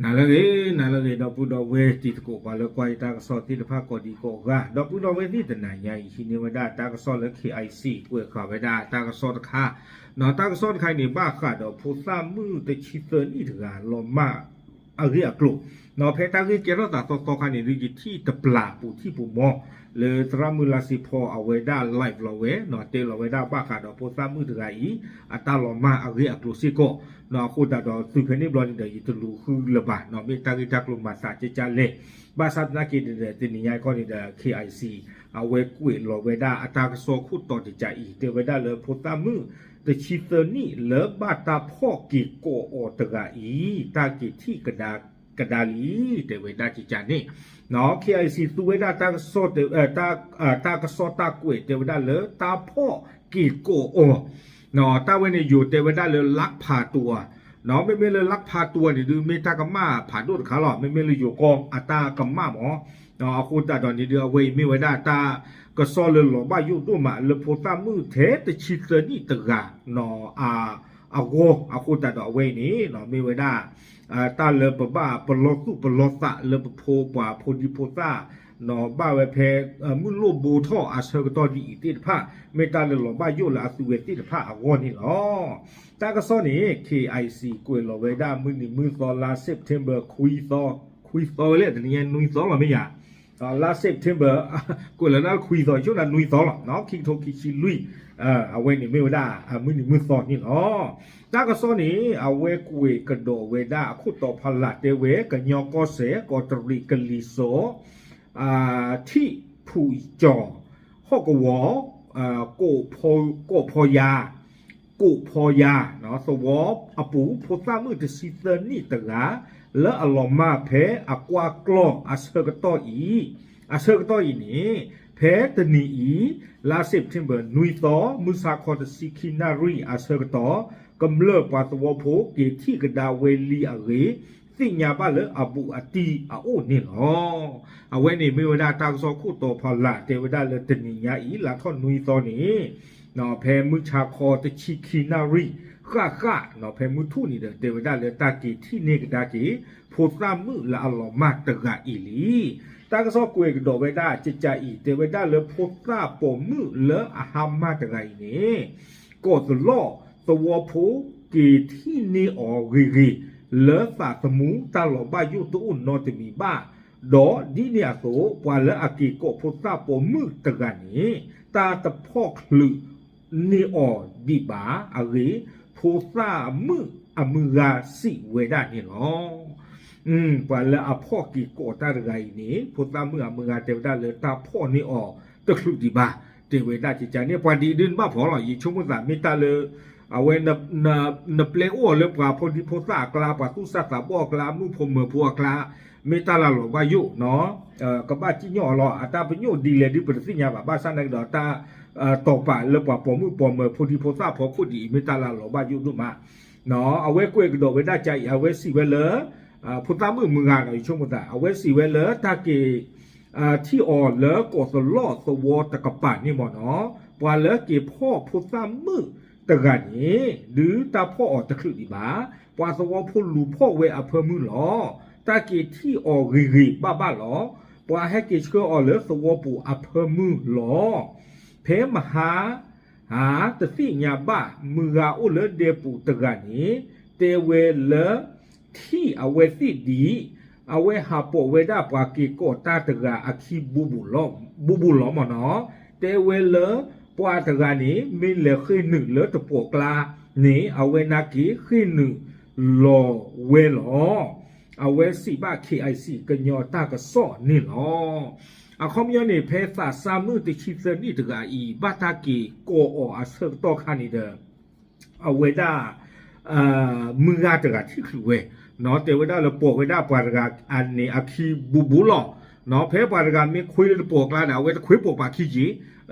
နၤလၢအဂ့ၤ, နၤလၢအဂ့ၤ ဒီပုၢ်ဒီဝဲၢ်တံၤသကိး ပှၤလၢကွၢ်ယတၢ်ကစီၣ်သ့ၣ်တဖၣ်ကိးဒံကိးဂၤ, ဒီပုၢ်ဒီဝဲၢ်သ့ၣ် တနၤညါအံၤ ဟံးန့ၢ်ဝဲဒၣ်တၢ်ကစီၣ်လၢ KIC ကွဲးဃာ်ဝဲဒၣ်တၢ်ကစီၣ်တခါ, ဒီးတၢ်ကစီၣ်တခါအံၤန့ၣ် ဘၣ်ဃးဒီးဖိသၣ်မုၣ်တဆံသၢနံၣ်တဂၤ လီၤမၢ်အဂ့ၢ်အကျိၤ, ဒီးဖဲတၢ်ဂ့ၢ်ကဲထီၣ်သးသီသီခါန့ၣ် ဒုးယထံၣ်တပျၢ်ပူၤထံၣ်ပူၤမီၤ လၢသရၣ်မုၣ်လါစ့ဖီအဝဲဒၣ် live လီၤဝဲ တဲလီၤဝဲဒၣ်ဘၣ်ဃးဒီးဖိသၣ်မုၣ်တဂၤအံၤ အတၢ်လီၤမၢ်အဂ့ၢ်အကျိၤစ့ၢ်ကီး, အဃိသတးဒီးတုၤဖဲန့ၣ်ဘျီန့ၣ်ဒီး ယတလူၤဃုလၢၤဘၣ် မ့ၢ်တၢ်ဂ့ၢ်တၢ်ကျိၤမၤသးကကလဲၣ်, ဘၣ်ဆၣ်သနာ်က့ဒီး တနံၤညါအံၤခီန့ၣ်ဒီး KIC အဝဲကွဲးလီၤဝဲဒၣ်အတၢ်ကစီၣ်ခိၣ်တီတကးအံၤ တဲဝဲဒၣ်လၢဖိသၣ်မုၣ်တဆံသၢနံၣ်လၢဘၣ်တၢ်ဖီၣ်က့ၤကိးအီၤတဂၤအံၤ တၢ်က့ၤထံၣ်ကဒါကဒါလံ တဲဝဲဒၣ်ကကန့ၣ်, KIC သူဝဲဒၣ်တၢ်ကစီၣ်တဲ တၢ်ကစီၣ်တၢ်ကွဲးတဲဝဲဒၣ်လၢတၢ်ဖီၣ်က့ၤကိးအီၤ, တၢ်ဝဲန့ၣ်ယိၤတဲဝဲဒၣ်လၢ လၢၢ်ဖးတူၤဧါ, မ့မ့ၢ်လၢ လၢၢ်ဖးတူၤန့ၣ်ဒုး မ့ၢ်တၢ်ကမၣ်ဖးဒိၣ်တခါလီၤ, မ့မ့ၢ်လၢယိၤကီၢ်အတၢ်ကမၣ်မီၤ, အဃိသတးဒီးန့ၣ်ဒုး အဝဲအံၤမ့ၢ်ဝဲဒၣ်တၢ်ကစီၣ်လၢလီၤဘၣ်ယိၣ်ဒိၣ်မး လၢဖိသၣ်မုၣ်ထဲတဆံသၢနံၣ်တဂၤ အဂီၢ်, အဃိသတးဒီးအဝဲအံၤန့ၣ် မ့ၢ်ဝဲဒၣ် တၢ်လၢပဘၣ်ပလီၢ်သူၣ်ပလီၢ်သးလၢပဖိပှၤဖိဒံဖိသၣ် ဘၣ်ဝဲဖဲ မုၢ်လိၣ်ဘိထီၣ်အဆၢကတီၢ်ဒ်အံၤသ့ၣ်တဖၣ် မ့ၢ်တၢ်လၢလီၤဘၣ်ယိၣ်လၢအသုဝဲသ့ၣ်တဖၣ်အဂီၢ်န့ၣ်လီၤ. တၢ်ကစီၣ်န့ၣ် KIC ကွဲးလီၤဝဲဒၣ်မုၢ်နံၤမုၢ်သီလါ September ခွံသီ, ခွံသီဝဲလၢတနံၤညါနွံသီလီၤမ့ၢ်ယၤ, လါ September ကွဲးလီၤဒၣ်ခွံသီ ဆိဒၣ်နွံသီလီၤ ခံကထိခံဆံလွံၢ်, အဝဲန့ၣ်မ့ၢ်ဝဲဒၣ် မုၢ်နံၤမုၢ်သီန့ၣ်လီၤ. တၢ်ကစီၣ်န့ၣ် အဝဲကွဲးကဒီးဝဲဒၣ်အခိၣ်တီဖီလာ်တဲဝဲ ကညီကီၢ်စဲၣ် ကီးတရံးကလံၤစိး ထံၣ်ဖူးကၠီၤ ဟီၣ်ကဝီၤ ကိးဖီယၤ ကိးဖီယၤ သဝီအပူၤ ဖိသၣ်မုၣ်တဆံသၢနံၣ်တဂၤ လၢအလီၤမၢ်ဖဲအကွၢ်ကျီၢ်အဆၢကတီၢ်အံၤ, အဆၢကတီၢ်အံၤန့ၣ် ဖဲတနံၤအံၤ လါ September နွံသီ မုၢ်ဆါခီတဆံခံနၣ်ရံၣ်အဆၢကတီၢ် ကမျၢၢ်ပှၤသဝီဖိက့ၤထံၣ်ကဒါဝဲလံအဂ့ၢ် သ့ၣ်ညါဘၣ်လၢအဘူးအတံၢ်အအိၣ်န့ၣ်လီၤ. အဝဲန့ၣ်မ့ၢ်ဝဲဒၣ်တၢ်ကစီၣ်ခိၣ်တီဖီလာ်တဲဝဲဒၣ်လၢတနံၤညါအံၤ လါထီၣ်နွံသီန့ၣ် ဖဲမုၢ်ဆါခီတဆံခံနၣ်ရံၣ် ဃၣ်ဃၣ် ဖဲမုၢ်ထူၣ်န့ၣ်ဒီး တဲဝဲဒၣ်လၢတၢ်က့ၤထံၣ်န့ၢ်ကဒါက့ၤ ဖိသၣ်မုၣ်လၢအလီၤမၢ်တဂၤအံၤလံ. တၢ်ကစီၣ်ကွဲးကဒီးဝဲဒၣ်ကကအံၤ တဲဝဲဒၣ်လၢဖိသၣ်ပိာ်မုၣ်လၢအဟါမၢ်တဂၤအံၤန့ၣ် ကီးသလီၢ်သဝီဖိက့ၤထံၣ်န့ၢ်အီၤဂ့ၤဂ့ၤ လၢသးသမူတၢ်လီၤဘၣ်ယိၣ်တအိၣ်နီတမံၤဘၣ်, ဒီးဒ်န့ၣ်အသိး ပှၤလၢအက့ၤကိးဖိသၣ်ပိာ်မုၣ်တဂၤန့ၣ် တၢ်တဖီၣ်ချုးန့ၢ်အီၤဒံးဘၣ်အဂ့ၢ် ဖိသၣ်မုၣ်အမုၢ်ဂၤစံးဝဲဒၣ်န့ၣ်လီၤ. ပှၤလၢအဖီၣ်က့ၤကိးတၢ်တဂၤအံၤန့ၣ် ဖိသၣ်မုၣ်အမုၢ်ဂၤတဲဝဲဒၣ်လၢတၢ်ဖီၣ်န့ၢ်အီၤတချုးဒံးဘၣ်, တဲဝဲဒၣ်ကကန့ၣ် ပှၤဒ်အံၤဒုးနဘၣ်ဖီၣ်လီၤ. ယဆိကမိၣ်သးမ့ၢ်တၢ်လၢ အဝဲ နပျဲအိၣ်အီၤလၢပှၤဖိဒံဖိသၣ်အကျါ ပှၤသူၣ်စၢ်သးဘီၣ်အကျါ မုၣ်ဖိမၢၤဖိအကျါ မ့ၢ်တၢ်လၢလီၤဘၣ်ယိၣ်နီၤ, ကဘၣ်စံၣ်ညီၣ်အီၤလီၤ. အတၢ်ပညိၣ်ဒ်လဲၣ်ဒ်ပတသ့ၣ်ညါဘၣ်, ဘၣ်ဆၣ်သနာ်က့ဒီးတၢ် တီၢ်ပာ်လၢပှၤပိာ်မုၣ်ပိာ်မၢၤဖိဒံဖိသၣ်ဖီခိၣ်ဒ်အံၤ မ့ၢ်တၢ်လၢလီၤဘၣ်ယိၣ်ဒိၣ်မး အဝဲကွဲးကဒီးဝဲဒၣ်ကကအံၤ အဝဲစံးဝဲလၢ ဖိသၣ်မုၣ်မုၢ်ဂၤနီၤ ယဆိကမိၣ်သး အဝဲစံးဝဲလၢတၢ်က့ၤ ထံၣ်အီၤလၢကီးသလီၢ်သဝီတကပၤန့ၣ်မ့ၢ်နီၤ, ပှၤလၢက့ၤဖီၣ်ဖိသၣ်မုၣ်တဂၤန့ၣ် ဒုးတၢ်ဖီၣ်အီၤတချုးဒံးဘၣ်, ပှၤသဝီဖိလူၤဖီၣ်ဝဲအဖၢမုၢ်လီၤ. တၢ်က့ၤထံၣ်အီၤဂ့ၤဂ့ၤဘၣ်ဘၣ်လီၤ. ပှၤဟဲက့ၤဆှၢအီၤလၢသဝီပူၤအဖၢမုၢ်လီၤ. ဖဲမဟါ ဧါ တသ့ၣ်ညါဘၣ် မုၢ်ဂၤအိၣ်လၢဒဲပူၤတဂၤန့ၣ် တဲဝဲလၢ ထံၣ်အဝဲသ့ၣ်ဒံး အဝဲဟးပိာ်ဝဲဒၣ်ပှၤက့ၤကိးတၢ်တဂၤအခံ ဘူးဘူးလီၤမ့ၢ်နီၤ, တဲဝဲလၢ ပှၤတဂၤန့ၣ် မ့ၢ်လဲၤဃ့ၢ်နုာ်လၢတပိာ်ကျါန့ၣ် အဝဲနာ်က့ၤဃ့ၢ်နုာ်လီၤဝဲလီၤ. အဝဲစံးဘၣ် KIC ကညီတၢ်ကစီၣ်န့ၣ်လီၤ. အခီပညီန့ၣ် ဖဲသးစၢ်မုၣ်တဆံသၢနံၣ်တဂၤအံၤ ဘၣ်တၢ်က့ၤကိးအီၤအဆၢကတီၢ်ခါန့ၣ်ဒီး အဝဲဒၣ် မုၢ်ဂၤတဂၤထံၣ်ချုးဝဲ, တဲဝဲဒၣ်လၢပိာ်ဝဲဒၣ်ပှၤတဂၤန့ၣ်အခံဘူးဘူးလီၤ. ဖဲပှၤတဂၤမ့ၢ်ခွ့လၢတပိာ်ကျါဒီး အဝဲတခွ့ပိာ်ပှၤခံက့ၤ,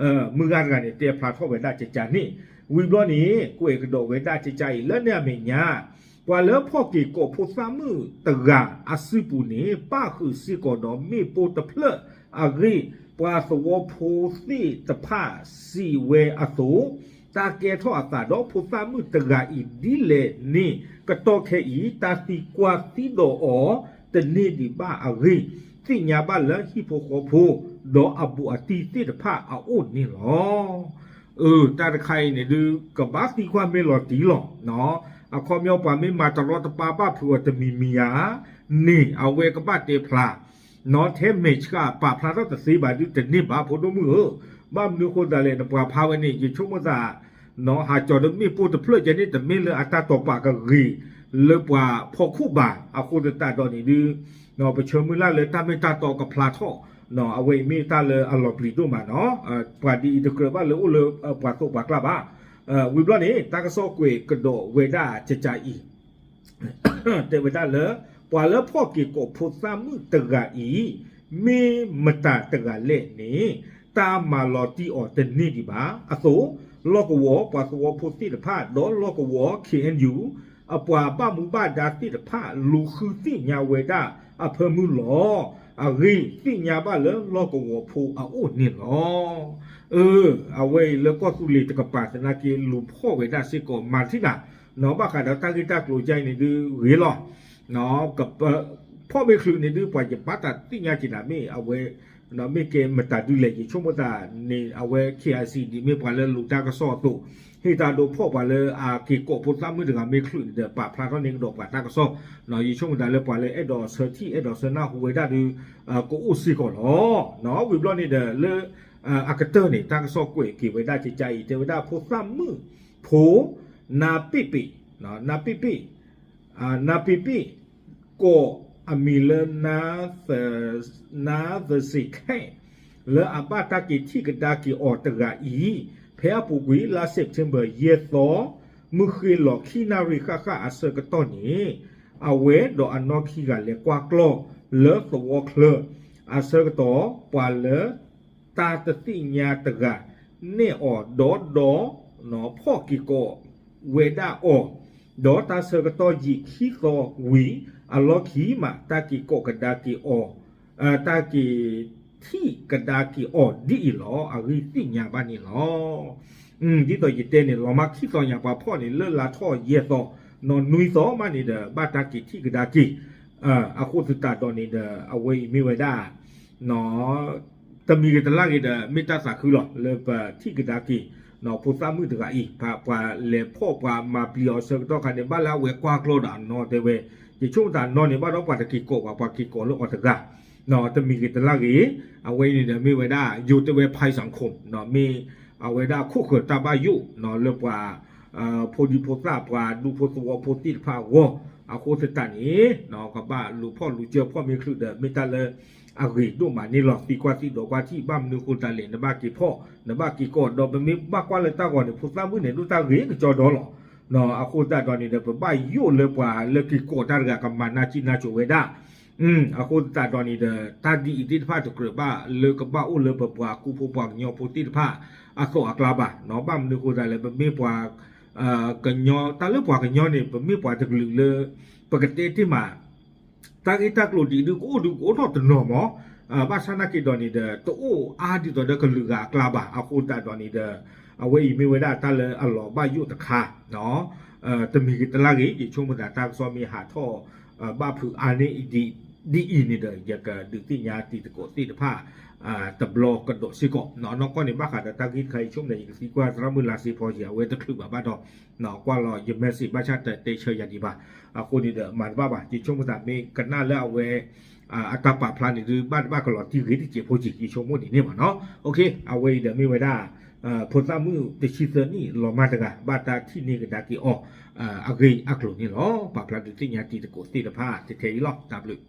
မုၢ်ဂၤတဂၤန့ၣ် တဲဖျါထီၣ်ဝဲဒၣ်ကကန့ၣ်, ဝံၤဘျီန့ၣ် ကွဲးကဒီးဝဲဒၣ်ကကအံၤ လၢန့ၣ်အမဲာ်ညါ ပှၤလၢဖီၣ်က့ၤကိးဖိသၣ်မုၣ်တဂၤအစုပူၤန့ၣ် ပၣ်ဃုာ်စ့ၢ်ကီးဒီးမ့ၣ်ပိၢ်တဖျၢၣ်အဂ့ၢ် ပှၤသဝီဖိသ့ၣ်တဖၣ်စံးဝဲအသိး, တၢ်ကဲထီၣ်အသးဒီးဖိသၣ်မုၣ်တဂၤအံၤဒ်လဲၣ်န့ၣ် ကတီၢ်ခဲအံၤ တၢ်သံကွၢ်သံဒိးအီၤတန့ၢ်ဒံးဘၣ်အဂ့ၢ် သ့ၣ်ညါဘၣ်လၢဟံၣ်ဖိဃီဖိ ဒီးအဘူးအတံၢ်သ့ၣ်တဖၣ်အအိၣ်န့ၣ်လီၤ. အၢ တၢ်တခါအံၤန့ၣ်ဒုး ကဘၣ်သံကွၢ်မ့ၢ်လီၤတံၢ်လီၤ. အခီပညီပှၤမ့ၢ်မၤတရီတပါဘၣ်ဖုးအီၤတမံၤမံၤဧါန့ၣ် အဝဲကဘၣ်တဲဖျါ နီၢ်ထဲမဲာ်ဆှးပာ်ဖျါထီၣ်တသ့ဘၣ်ဒုးတန့ၢ်ဘၣ်ဖိဒိၣ်မုၣ်ဧၢ, ဘၣ်မနုၤဃိသတးလဲၣ် နပှၤဖးဝဲန့ၣ် ယဆိကမိၣ်သး နီၢ်ဟးကၠီၤဒီးမ့ၣ်ပိၢ်တဖျၢၣ်ကဲန့ၣ် တမ့ၢ်လၢအတၢ်တိာ်ပာ်ကဂ့ၤလၢပှၤဖီခိၣ်ဘၣ်, အဃိသတးဒီးန့ၣ်ဒုး ပဆၢမုၢ်လၢ်လၢတၢ်မ့ၢ်တၢ်တီကဖျါထီၣ် အဝဲအံၤမ့ၢ်တၢ်လၢအလီၤပျံၤဒိၣ်မးနီၢ်, ပှၤဒ်အံၤတကြၢးဘၣ်လၢအိၣ်လၢပှၤသိးပှၤကျါဘၣ်. ဝံၤဘျီန့ၣ် တၢ်ကစီၣ်ကွဲးကဒီးဝဲဒၣ်ကကအံၤ တဲဝဲဒၣ်လၢ ပှၤလၢဖီၣ်က့ၤကိးဖိသၣ်မုၣ်တဂၤအံၤ မ့ၢ်မတၤတဂၤလဲၣ်န့ၣ် တၢ်မၤလီၤတံၢ်အီၤတန့ၢ်ဒံးဘၣ်. အသိး လီၢ်ကဝီၤပှၤသဝီဖိသ့ၣ်တဖၣ် ဒီးလီၢ်ကဝီၤ ခ့ၣ်အဲၣ်ယူၣ် အပှၤဘၣ်မူဘၣ်ဒါသ့ၣ်တဖၣ် လူၤဃုသ့ၣ်ညါဝဲဒၣ်အဖၢမုၢ်လီၤ. အဂ့ၢ်သ့ၣ်ညါဘၣ်လၢလီၢ်ကဝီၤဖိအအိၣ်န့ၣ်လီၤ. အၢ အဝဲအံၤလၢကီၢ်သူလ့ၤတကပၤသနာ်က့လူၤဖီၣ်ဝဲဒၣ်စ့ၢ်ကီး မၤထံၣ်နၤ နီၢ်ဘၣ်ဃးဒီးတၢ်ဂ့ၢ်တၢ်ကျိၤကါအံၤန့ၣ်ဒုးဂ့ၤလီၤ. ဖီၣ်မ့ၢ်ချုးန့ၣ်ဒုး ပှၤယဘၣ်တၢ်သ့ၣ်ညါက့ၤနၤမ့ၢ်အဝဲ မ့ၢ်ကဲမတၤဒုးလဲၣ် ယဆိကမိၣ်သးန့ၣ် အဝဲ ခ့ၣ်အါစံး ဒ်မ့ၢ်ပှၤလၢလူၤတၢ်ကစီၣ်အသိး ဟ့ၣ်တၢ်ဒိဖီၣ်ပှၤလၢအက့ၤကိးဖိသၣ်မုၣ်တဂၤမ့ၢ်ချုးန့ၣ်ဒီး ပာ်ဖျါထီၣ်န့ၢ်ကဒီးပှၤတၢ်ကစီၣ်, ယဆိကမိၣ်သးလၢပှၤလၢအဲၣ်ဒိးဆၢထံၣ်အဲၣ်ဒိးဆၢနၢ်ဟူဝဲဒၣ်ဒုး ကအိၣ်စ့ၢ်ကီးလီၤ. ဝံၤဘျီန့ၣ်ဒီးလၢ အကတၢၢ်န့ၣ် တၢ်ကစီၣ်ကွဲးက့ၤဝဲဒၣ်ကကအံၤ တဲဝဲဒၣ်ဖိသၣ်မုၣ်ဖိ နါပ့ၣ်ပ့ၣ်, နါပ့ၣ်ပ့ၣ် နါပ့ၣ်ပ့ၣ် ကိးအမံၤလၢ နါသစ့းခဲ လၢအဘၣ်တၢ်က့ၤထံၣ်ကဒါက့ၤအီၤတဂၤအံၤ ဖဲအပူၤကွံာ်လါ September ယဲၢ်သီ မုၢ်ဃ့လီၤခံနၣ်ရံၣ်ဃၣ်ဃၣ်အဆၢကတီၢ်န့ၣ် အဝဲဒီးအနီၢ်ခံဂၤလဲၤကွၢ်ကျီၢ်လၢသဝီချၢ အဆၢကတီၢ် ပှၤလၢ တၢ်တသ့ၣ်ညါတဂၤ နဲၣ်အီၤဒီးဒီး ဖီၣ်က့ၤကိးဝဲဒၣ်အီၤ, ဒီးတၢ်ဆၢကတီၢ်ယံာ်ခံသီဝံၤ အလီၢ်ခံမး တၢ်က့ၤကိးကဒါက့ၤအီၤ, တၢ်က့ၤထံၣ်ကဒါက့ၤအီၤဒ်အံၤလီၤ အဂ့ၢ်သ့ၣ်ညါဘၣ်န့ၣ်လီၤ. ဒ်သိးယတဲန့ၣ် လီၤမၢ်ခံသီညါ ပှၤဖီၣ်န့ၣ် လၢလါထီၣ်ယဲၢ်သီ နီၢ်နွံသီမးန့ၣ်ဒီး ဘၣ်တၢ်က့ၤထံၣ်ကဒါက့ၤ, အဃိသတးဒီးန့ၣ်ဒီး အဝဲအံၤမ့ၢ်ဝဲဒၣ် တမံၤဂ့ၤတလါဂ့ၤဒီး မ့ၢ်တၢ်သးခုလီၤ လၢပထံၣ်ကဒါက့ၤ ဖိသၣ်မုၣ်တဂၤအံၤ ပှၤလဲၤဖီၣ်ပှၤမၤပျံၤအီၤဆၢကတီၢ်ခါန့ၣ် ဘၣ်လၢအဝဲကွၢ်ကျီၢ်ဒီးအနီၢ်တဲဝဲ, ယဆိကမိၣ်သးနီၢ်န့ၣ် ဘၣ်ဒီးပှၤတက့ၤကိးဘၣ် ပှၤက့ၤကိးလၢအီၤတဂၤ တမံၤဂ့ၤတလါဂ့ၤ, အဝဲအံၤန့ၣ်ဒီးမ့ၢ်ဝဲဒၣ် ယိၤတဲဝဲ ဖဲစၣ်ခိၣ် မ့ၢ်အဝဲဒၣ်ခိၣ်ဃၢၤတၢ်ဘၣ်ယိၣ် လၢပှၤ ဖိဒံဖိသၣ် ပှၤဒူဖိသဝီဖိသ့ၣ်တဖၣ်အဂီၢ်, အဃိသတးန့ၣ် ကဘၣ်လူၤဖီၣ်လူၤစၢဖီၣ်မ့ၢ်ချုးဒီး မ့ၢ်တၢ်လၢအဂ့ၤဒိၣ်မးန့ၣ်လီၤ. သံကွၢ်သံဒိးကွၢ်ထံၣ် ဘၣ်မနုၤဃိသတးလဲၣ် နဘၣ်က့ၤဖီၣ် နဘၣ်က့ၤကိး ဒီးပမ့ၢ်ဘၣ်ကွၢ်လၢတၢ်ဂီၤန့ၣ် ဖိသၣ်မုၣ်န့ၣ် ဒိၣ်တၢ်ဂ့ၤကကၠီဒီလီၤ. အဃိသတးဒီးန့ၣ်ဒီး ပဘၣ်ယိၣ်လၢပှၤလၢက့ၤကိးတၢ်တဂၤ ကမၤနၢ်ကံၣ်နၢ်ကိၤဝဲဒၣ် အဃိသတးဒီးန့ၣ်ဒီး တၢ်ဒ်အံၤသ့ၣ်တဖၣ်တကြၢးဘၣ်လၢကဘၣ်အိၣ်လၢပပှၤကူဖိပှၤကညီဖိသ့ၣ်တဖၣ်အသိးအကျါဘၣ်, ဘၣ်မနုၤဃိသတးလဲၣ် ပမ့ၢ်ပှၤ ကညီ တၢ်လၢပှၤကညီန့ၣ် ပမ့ၢ်ပှၤတကလုာ်လၢ ပကတဲတ့ၢ်မး တၢ်ဂ့ၢ်တၢ်ကျိၤဒ်အံၤဒုး ကအိၣ်ဒုးကအိၣ်ထီၣ်တနီၤမး, ဘၣ်ဆၣ်သနာ်က့ဒီးန့ၣ်ဒီး တအိၣ်အါဒ်သိးဒီးကလုာ်ဂၤအကျါဘၣ်. အဃိသတးဒီးန့ၣ်ဒီး အဝဲအံၤမ့ၢ်ဝဲဒၣ်တၢ်လၢအလီၤဘၣ်ယိၣ်တခါ တမံၤဂ့ၤတလါဂ့ၤ ယဆိကမိၣ်သးတၢ်ကစီၣ်မ့ၢ်ဟးထီၣ် ဘၣ်ဖုးအါန့ၢ်ဒ်အံၤန့ၣ်ဒီး ယကဒုးသ့ၣ်ညါတံၤသကိးသ့ၣ်တဖၣ် တဘျီကဒီးစ့ၢ်ကီး. နီၢ်ကီၢ်န့ၣ် ဘၣ်ဃးဒီးတၢ်ဂ့ၢ်တခါအံၤ ယဆိကမိၣ်န့ၣ် ယကသံကွၢ်သရၣ်မုၣ်လါစ့ဖီယံၤ အဝဲတချုးဘၣ်ဘၣ်ဒီး ကွၢ်လီၤ ယ message ဘၣ်ဆၣ်တတဲဆၢယၤဒံးဘၣ်. အဃိန့ၣ်ဒီး မၤတဘၣ်ဘၣ် ယဆိကမိၣ်သးမ့ၢ်ကနၣ်လၢအဝဲ အတၢ်ပာ်ဖျါန့ၣ်ဒုး ဘၣ်တဘၣ်ကလီၤတံၢ်ဂ့ၤတစဲးဖိက့ၤ ယဆိကမိၣ်ဒ်န့ၣ်ဘၣ်နီၢ်. အဝဲအံၤဒီးမ့ၢ်ဝဲဒၣ် ဖိသၣ်မုၣ်တဆံသၢနံၣ်လီၤမၢ်တဂၤ ဘၣ်တၢ်ထံၣ်န့ၢ်ကဒါက့ၤအီၤ အဂ့ၢ်အကျိၤန့ၣ်လီၤ. ပာ်ဖျါဒုးသ့ၣ်ညါတံၤသကိးသ့ၣ်တဖၣ်ထဲထဲအံၤလီၤ. တၢ်ဘျုး